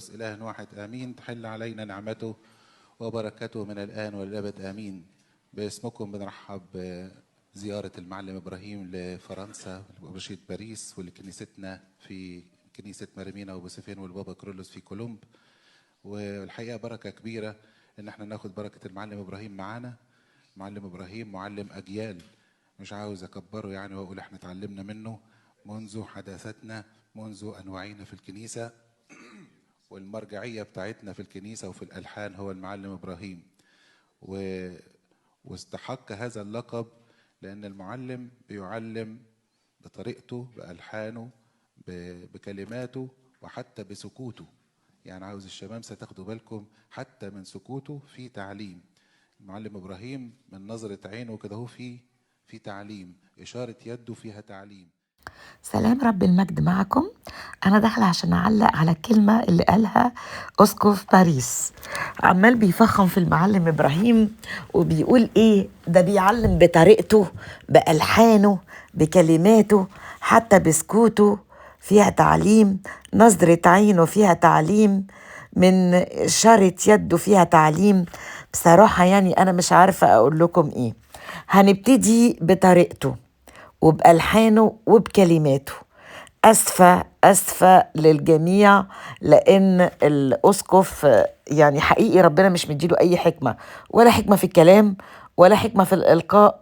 القدس إله واحد آمين. تحل علينا نعمته وبركته من الآن والأبد آمين. باسمكم بنرحب بزيارة المعلم إبراهيم لفرنسا وبشيط باريس ولكنيستنا في كنيسة مريمينا وبوسيفين والبابا كرولوس في كولومب. والحقيقة بركة كبيرة إن احنا ناخد بركة المعلم إبراهيم معانا. معلم إبراهيم معلم أجيال، مش عاوز أكبره يعني وأقول احنا اتعلمنا منه منذ حداثتنا، منذ أن وعينا في الكنيسة، والمرجعية بتاعتنا في الكنيسة وفي الألحان هو المعلم إبراهيم. واستحق هذا اللقب لأن المعلم بيعلم بطريقته، بألحانه، بكلماته، وحتى بسكوته. يعني عاوز الشمامسة تاخدوا بالكم حتى من سكوته في تعليم. المعلم إبراهيم من نظرة عينه كده هو في تعليم، إشارة يده فيها تعليم. سلام رب المجد معكم. أنا داخلة عشان أعلق على الكلمة اللي قالها أسقف باريس. عمال بيفخم في المعلم إبراهيم وبيقول إيه ده، بيعلم بطريقته، بألحانه، بكلماته، حتى بسكوته فيها تعليم، نظرة عينه فيها تعليم، من إشارة يده فيها تعليم. بصراحة يعني أنا مش عارفة أقول لكم إيه. هنبتدي بطريقته وبألحانه وبكلماته. أسفة أسفة للجميع، لأن الأسقف يعني حقيقي ربنا مش مديله أي حكمة، ولا حكمة في الكلام ولا حكمة في الإلقاء.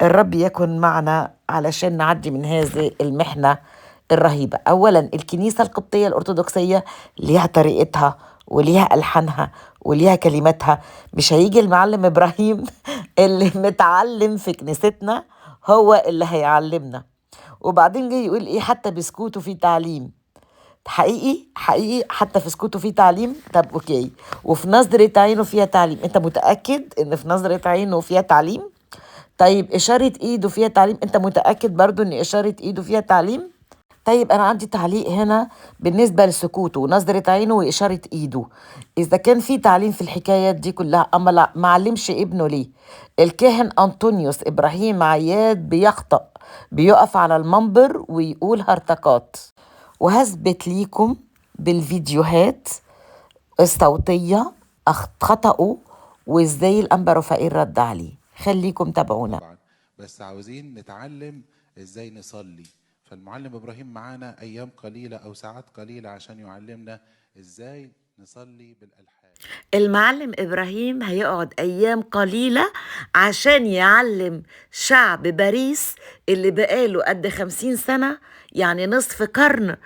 الرب يكن معنا علشان نعدي من هذه المحنة الرهيبة. أولا الكنيسة القبطية الأرثوذكسية ليها طريقتها وليها ألحانها وليها كلماتها. مش هيجي المعلم إبراهيم اللي متعلم في كنيستنا هو اللي هيعلمنا. وبعدين جاي يقول ايه، حتى بسكوته في تعليم. حقيقي حقيقي حتى في سكوته في تعليم. طب okay، وفي نظرة عينه فيها تعليم. انت متأكد ان في نظرة عينه فيها تعليم؟ طيب إشارة ايده فيها تعليم. انت متأكد برضو ان إشارة ايده فيها تعليم؟ طيب أنا عندي تعليق هنا بالنسبة لسكوته ونظرة عينه وإشارة إيده. إذا كان في تعليم في الحكايات دي كلها، أما لا ما علمش ابنه ليه؟ الكاهن أنطونيوس إبراهيم عياد بيخطأ، بيقف على المنبر ويقول هرطقات. وهثبت ليكم بالفيديوهات الصوتية خطأوا وإزاي الأنبا رفائيل رد عليه. خليكم تابعونا. طبعا بس عاوزين نتعلم إزاي نصلي. فالمعلم إبراهيم معانا أيام قليلة أو ساعات قليلة عشان يعلمنا إزاي نصلي بالألحان. المعلم إبراهيم هيقعد أيام قليلة عشان يعلم شعب باريس اللي بقاله قد 50 سنة، يعني نصف قرن،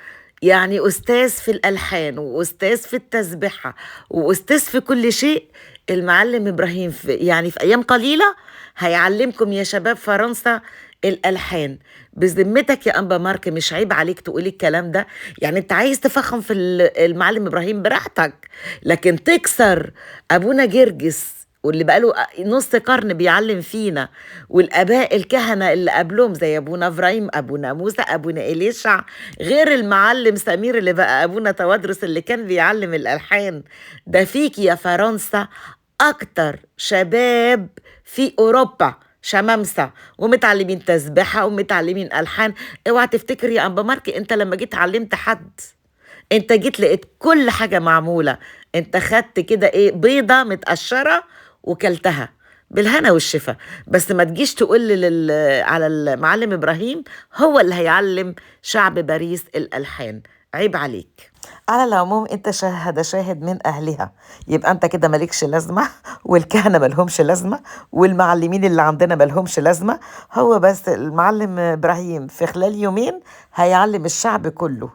يعني أستاذ في الألحان وأستاذ في التسبيحة وأستاذ في كل شيء. المعلم إبراهيم في أيام قليلة هيعلمكم يا شباب فرنسا الألحان. بذمتك يا أنبا مارك مش عيب عليك تقولي الكلام ده؟ يعني انت عايز تفخم في المعلم إبراهيم براحتك، لكن تكسر أبونا جرجس واللي بقاله نص قرن بيعلم فينا، والآباء الكهنة اللي قبلهم زي أبونا إبراهيم، أبونا موسى، أبونا إليشع، غير المعلم سمير اللي بقى أبونا توادرس اللي كان بيعلم الألحان. ده فيك يا فرنسا أكتر شباب في أوروبا شمامسة ومتعلمين تسبحة ومتعلمين ألحان. اوعى تفتكر يا أنبا مارك انت لما جيت علمت حد، انت جيت لقيت كل حاجة معمولة، انت خدت كده ايه، بيضة متقشرة وكلتها بالهنا والشفا. بس ما تجيش تقول على المعلم إبراهيم هو اللي هيعلم شعب باريس الألحان، عيب عليك. على العموم انت شاهد من اهلها، يبقى انت كده مالكش لازمة، والكهنة مالهمش لازمة، والمعلمين اللي عندنا مالهمش لازمة. هو بس المعلم ابراهيم في خلال يومين هيعلم الشعب كله.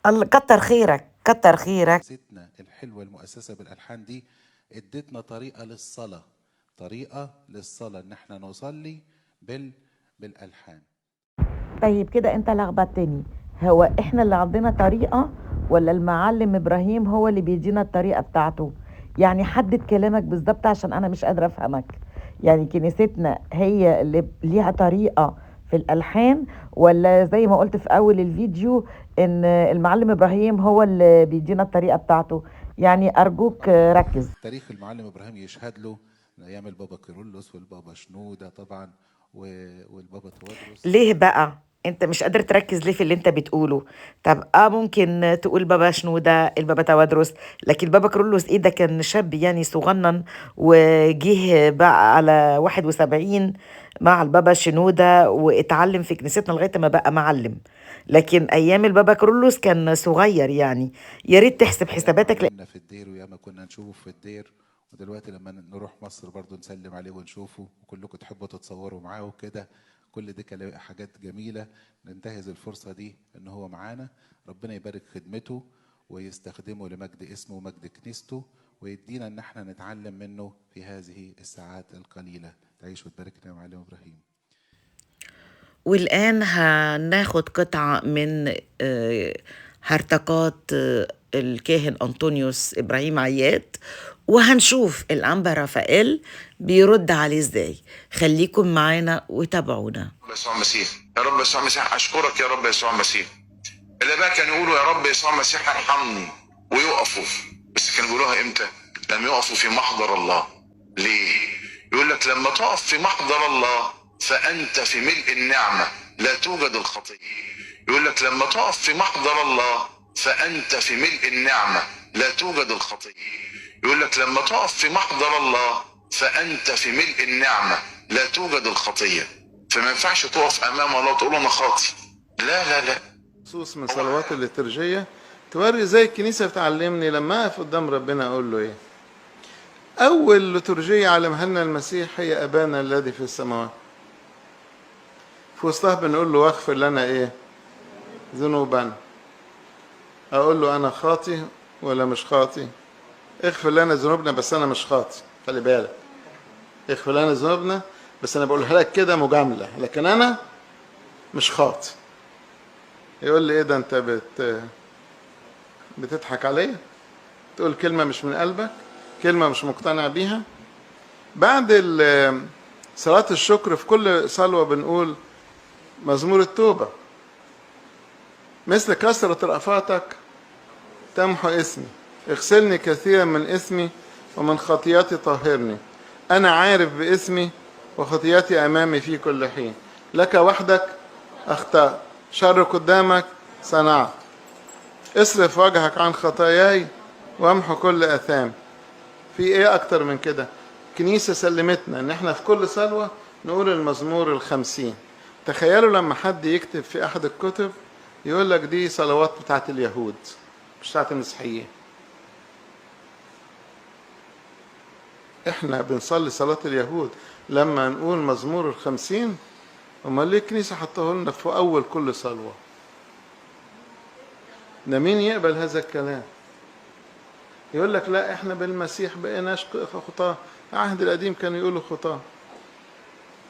الله كتر خيرك، كتر خيرك. ستنا الحلوة المؤسسة بالألحان دي ادتنا طريقة للصلاة، طريقة للصلاة ان احنا نصلي بالألحان. طيب كده انت لخبطتني، هو احنا اللي عندنا طريقة ولا المعلم إبراهيم هو اللي بيدينا الطريقة بتاعته؟ يعني حدد كلامك بالظبط عشان أنا مش قادرة أفهمك. يعني كنيستنا هي اللي ليها طريقة في الألحان، ولا زي ما قلت في أول الفيديو إن المعلم إبراهيم هو اللي بيدينا الطريقة بتاعته؟ يعني أرجوك ركز. تاريخ المعلم إبراهيم يشهد له من أيام البابا كيرلس والبابا شنودة طبعا والبابا توادرس. ليه بقى انت مش قادر تركز ليه في اللي انت بتقوله؟ طب ممكن تقول بابا شنودة، البابا توادرس، لكن بابا كرولوس ايه ده؟ كان شاب يعني صغنن، وجه بقى على 71 مع البابا شنودة واتعلم في كنيستنا لغاية ما بقى معلم. لكن ايام البابا كرولوس كان صغير يعني. يا ريت تحسب ياما حساباتك. علمنا في الدير وياما كنا نشوفه في الدير، ودلوقتي لما نروح مصر برضو نسلم عليه ونشوفه، وكلكم تحبوا تتصوروا معاه وكده. كل دي حاجات جميلة، ننتهز الفرصة دي إن هو معانا. ربنا يبارك خدمته ويستخدمه لمجد اسمه ومجد كنيسته، ويدينا إن احنا نتعلم منه في هذه الساعات القليلة. تعيش وتباركنا يا معلم إبراهيم. والآن هناخد قطعة من هرطقات الكاهن أنطونيوس إبراهيم عياد، وهنشوف الأنبا رافائيل بيرد عليه إزاي. خليكم معانا وتابعونا. رب يسوع المسيح، يا رب يسوع المسيح أشكرك يا رب يسوع المسيح. اللي بقى كانوا يقولوا يا رب يسوع المسيح ارحمني ويقفوا، بس كانوا بيقولوها إمتى؟ لما يقفوا في محضر الله. ليه؟ يقول لك لما تقف في محضر الله فأنت في ملء النعمة، لا توجد الخطية. يقول لك لما تقف في محضر الله فأنت في ملء النعمة، لا توجد الخطية. يقول لك لما تقف في محضر الله فأنت في ملء النعمة، لا توجد الخطية. فما ينفعش تقف أمام الله وتقول أنا خاطي. لا لا لا. نصوص من صلوات الليتورجية توري ازاي الكنيسة بتعلمني لما أقف قدام ربنا أقول له إيه. أول ليتورجية علمها لنا المسيح هي أبانا الذي في السماوات. في وسطها بنقول له واغفر لنا إيه؟ ذنوبنا. أقول له أنا خاطي ولا مش خاطي؟ اغفر لنا ذنوبنا بس أنا مش خاطي، خلي بالك. اغفر لنا ذنوبنا بس أنا بقولها لك كده مجاملة، لكن أنا مش خاطي. يقول لي إيه ده، أنت بتضحك عليا؟ تقول كلمة مش من قلبك، كلمة مش مقتنع بيها. بعد صلاة الشكر في كل صلوة بنقول مزمور التوبة، مثل كثرة رأفاتك تمحو اسمي، اغسلني كثيرا من اسمي ومن خطياتي طهرني، أنا عارف باسمي وخطياتي أمامي في كل حين، لك وحدك أخطأت، شر قدامك صنعت، اصرف وجهك عن خطاياي وامحو كل أثام. في إيه أكتر من كده؟ الكنيسة سلمتنا إن إحنا في كل صلوة نقول المزمور 50. تخيلوا لما حد يكتب في أحد الكتب يقول لك دي صلوات بتاعت اليهود مش بتاعت المسيحيين. إحنا بنصلي صلاة اليهود لما نقول مزمور 50، أمال ليه الكنيسة حطوه لنا في أول كل صلوة؟ ده مين يقبل هذا الكلام؟ يقول لك لا إحنا بالمسيح بقيناش خطاة، العهد القديم كانوا يقولوا خطاة.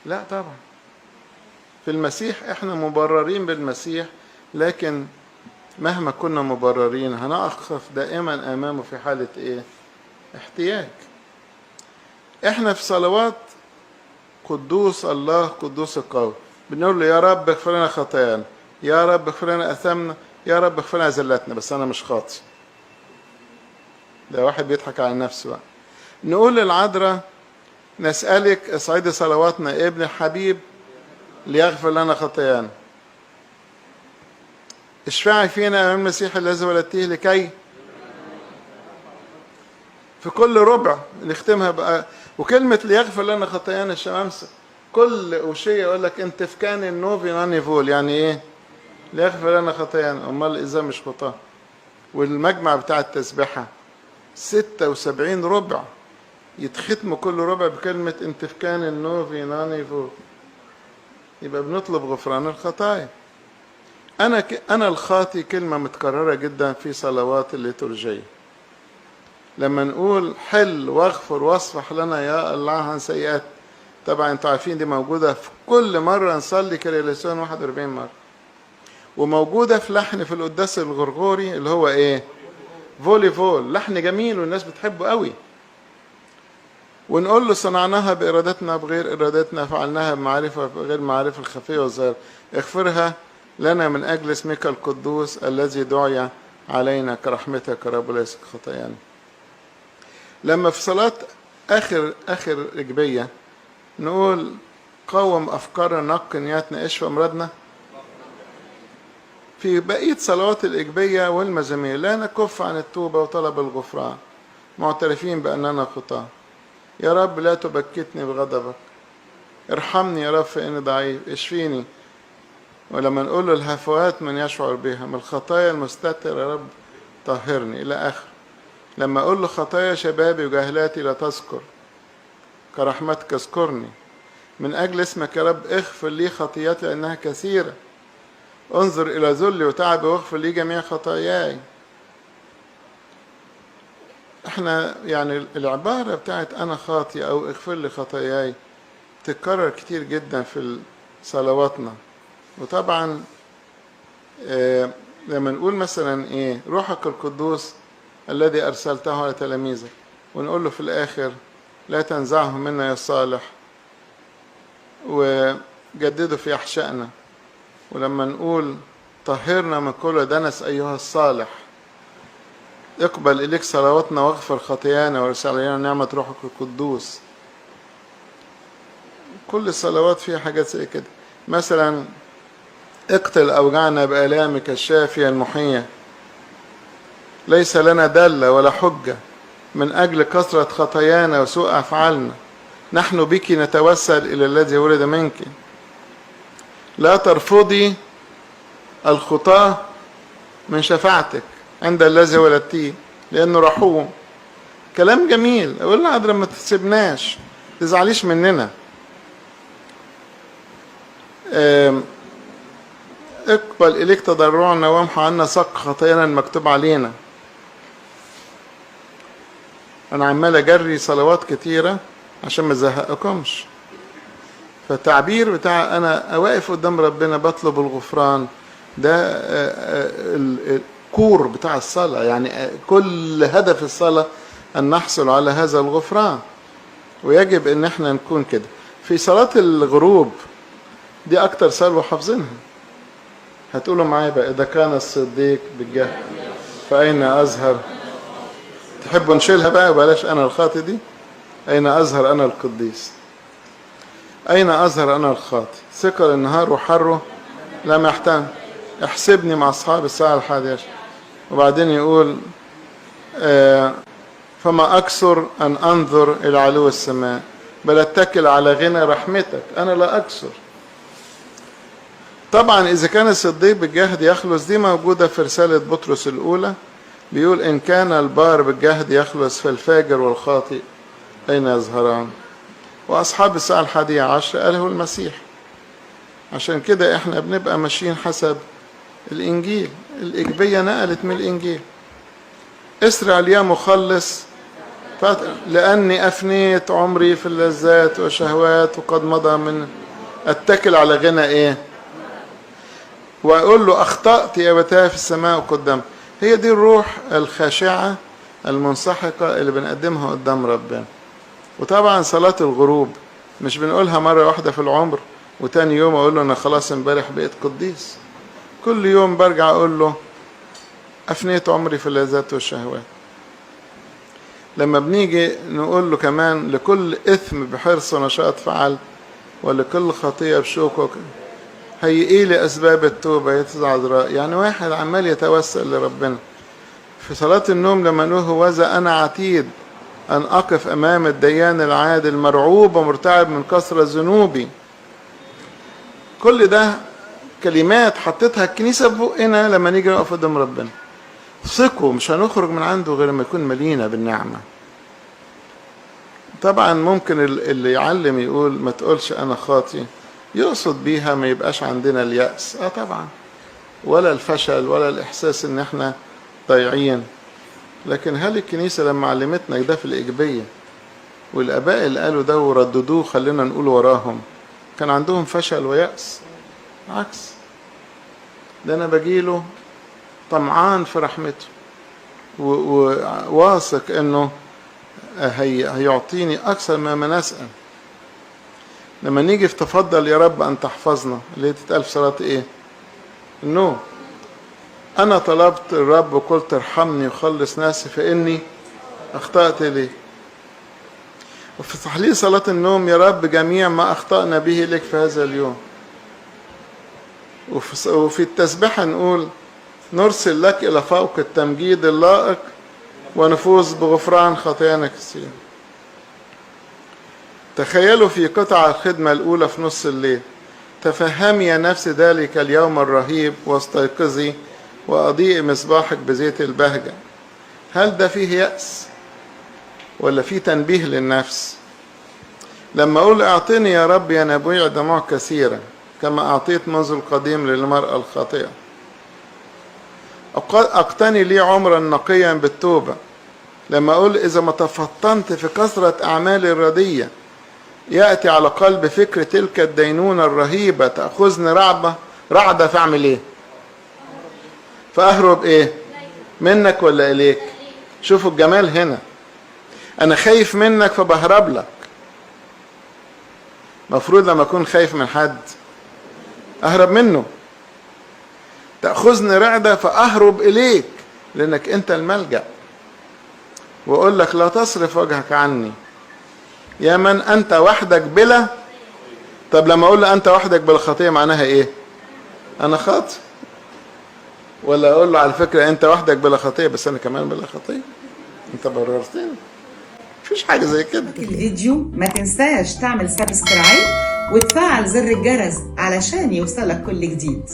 لا طبعا، في المسيح إحنا مبررين بالمسيح، لكن مهما كنا مبررين هنقف دائما أمامه في حالة إيه؟ احتياج. إحنا في صلوات قدوس الله قدوس القوي بنقول له يا رب اغفر لنا خطايانا، يا رب اغفر لنا أثامنا، يا رب اغفر لنا زلاتنا، بس أنا مش خاطي. ده واحد بيضحك على نفسه بقى. نقول للعذراء نسألك اصعدي صلواتنا ابن الحبيب ليغفر لنا خطايانا، اشفعي فينا امام المسيح الذي ولدتيه لكي في كل ربع نختمها بقى. وكلمة ليغفر لنا خطايانا الشمامسة كل أوشية يقول لك انت في كان النوفي نانيفول، يعني ايه؟ ليغفر لنا خطايانا. امال اذا مش خطاه؟ والمجمع بتاع التسبيحة 76 ربع يتختموا كل ربع بكلمة انت في كان النوفي نانيفول، يبقى بنطلب غفران الخطايا. أنا الخاطي كلمة متكررة جدا في صلوات الليتورجية. لما نقول حل واغفر واصفح لنا يا الله عن سيئات، طبعا انتوا عارفين دي موجودة في كل مرة نصلي كريليسون 41 مرة، وموجودة في لحن في القداس الغرغوري اللي هو ايه؟ فولي فول، لحن جميل والناس بتحبه قوي. ونقول له صنعناها بإرادتنا بغير إرادتنا، فعلناها بمعرفة بغير معرفة، الخفية والظاهرة، اغفرها لنا من أجل اسمك القدوس الذي دعي علينا كرحمتك يا رب ليس خطايانا. لما في صلاة آخر إجبية نقول قوم أفكارنا، نقي نياتنا، اشفى أمراضنا، في بقية صلوات الإجبية والمزامير لا نكف عن التوبة وطلب الغفران، معترفين بأننا خطاة. يا رب لا تبكتني بغضبك، ارحمني يا رب فإني ضعيف، اشفيني. ولما نقول له الهفوات من يشعر بها، من الخطايا المستترة يا رب طهرني، إلى آخر. لما أقول له خطايا شبابي وجهلاتي لا تذكر، كرحمتك اذكرني. من أجل اسمك يا رب اغفر لي خطياتي لأنها كثيرة، انظر إلى ذلي وتعبي واغفر لي جميع خطاياي. احنا يعني العبارة بتاعت أنا خاطي أو اغفر لي خطاياي تتكرر كتير جدا في صلواتنا. وطبعا لما نقول مثلا ايه روحك القدوس الذي أرسلته على تلاميذك، ونقول له في الآخر لا تنزعه منا يا صالح وجدده في أحشائنا. ولما نقول طهرنا من كل دنس أيها الصالح، اقبل إليك صلواتنا واغفر خطايانا وارسل علينا نعمة روحك القدوس. كل الصلوات فيها حاجات زي كده. مثلا اقتل أوجعنا بآلامك الشافية المحية، ليس لنا دلة ولا حجة من أجل كثرة خطايانا وسوء أفعالنا، نحن بك نتوسل إلى الذي ولد منك. لا ترفضي الخطاة من شفاعتك عند الذي ولدتيه لأنه رحوم. كلام جميل. أقول لها عذرا ما تسيبناش، تزعليش مننا. اقبل إليك تضرعنا وامحو عنا صق خطايانا المكتوب علينا. أنا عمال أجري صلوات كتيرة عشان ما ازهقكمش. فالتعبير بتاع أنا واقف قدام ربنا بطلب الغفران ده الكور بتاع الصلاة. يعني كل هدف الصلاة أن نحصل على هذا الغفران، ويجب أن احنا نكون كده. في صلاة الغروب دي أكتر صلوة حافظينها، هتقولوا معايا بقى إذا كان الصديق بالجهل فأين أزهر. تحبوا نشيلها بقى وبلاش أنا الخاطي دي؟ أين أزهر أنا القديس، أين أزهر أنا الخاطي، ثقل النهار وحره لم يحتمل، احسبني مع أصحاب الساعة 11. وبعدين يقول فما أكثر أن أنظر إلى علو السماء، بل أتكل على غنى رحمتك، أنا لا أكثر. طبعا إذا كان الصديق بالجهد يخلص دي موجودة في رسالة بطرس الأولى، بيقول إن كان البار بالجهد يخلص فالفاجر والخاطئ أين يظهران؟ وأصحاب الساعة 11 قاله المسيح. عشان كده إحنا بنبقى ماشيين حسب الإنجيل، الإجبية نقلت من الإنجيل. اسرع لي يا مخلص لأني أفنيت عمري في اللذات وشهوات وقد مضى من أتكل على غنى إيه؟ وأقول له أخطأت يا أبتاه في السماء وقدام. هي دي الروح الخاشعة المنسحقة اللي بنقدمها قدام ربنا. وطبعا صلاة الغروب مش بنقولها مرة واحدة في العمر وتاني يوم أقول له أنا خلاص امبارح بقيت قديس. كل يوم برجع أقول له أفنيت عمري في اللذات والشهوات. لما بنيجي نقول له كمان لكل إثم بحرص ونشاط فعل ولكل خطية بشوك هيئي لي أسباب التوبة يا عذراء. يعني واحد عمال يتوسل لربنا في صلاة النوم لما نقول هوذا أنا عتيد أن أقف أمام الديان العادل مرعوب ومرتعب من كثرة ذنوبي. كل ده كلمات حطيتها الكنيسة ببقنا لما نيجي نقف قدام ربنا. ثقوا مش هنخرج من عنده غير ما يكون ملينا بالنعمة. طبعا ممكن اللي يعلم يقول ما تقولش أنا خاطي، يقصد بيها ما يبقاش عندنا اليأس، طبعا، ولا الفشل ولا الإحساس إن احنا ضايعين. لكن هل الكنيسة لما علمتنا ده في الإيجابية والآباء اللي قالوا ده ورددوه خلينا نقول وراهم، كان عندهم فشل ويأس؟ عكس ده، أنا بجيله طمعان في رحمته وواثق إنه هيعطيني أكثر مما نسأل. لما نيجي في تفضل يا رب أن تحفظنا اللي تتقال في صلاة إيه؟ النوم. أنا طلبت الرب وقلت ارحمني وخلص نفسي فإني أخطأت ليه. وفي تحليل صلاة النوم يا رب جميع ما أخطأنا به لك في هذا اليوم. وفي التسبيحة نقول نرسل لك إلى فوق التمجيد اللائق ونفوز بغفران خطايانا كثير. تخيلوا في قطع الخدمة الأولى في نص الليل: تفهمي يا نفس ذلك اليوم الرهيب واستيقظي وأضيئي مصباحك بزيت البهجة. هل ده فيه يأس ولا فيه تنبيه للنفس؟ لما أقول أعطيني يا رب ينابيع دموع كثيرة كما أعطيت منذ القديم للمرأة الخاطئة، أقتني لي عمرا نقيا بالتوبة. لما أقول إذا ما تفطنت في كثرة أعمالي الردية يأتي على قلب فكر تلك الدينونة الرهيبة تأخذني رعدة، فأعمل إيه؟ فأهرب إيه؟ منك ولا إليك؟ شوفوا الجمال هنا، أنا خايف منك فبهرب لك. مفروض لما أكون خايف من حد أهرب منه. تأخذني رعدة فأهرب إليك لأنك أنت الملجأ. وأقول لك لا تصرف وجهك عني يا من أنت وحدك بلا. طب لما أقول له أنت وحدك بلا خطية معناها إيه؟ أنا خاطئ. ولا أقول له على فكرة أنت وحدك بلا خطية بس أنا كمان بلا خطية، أنت بررتني. مفيش حاجة زي كده. الفيديو ما تنساش تعمل subscribe وتفعل زر الجرس علشان يوصلك كل جديد.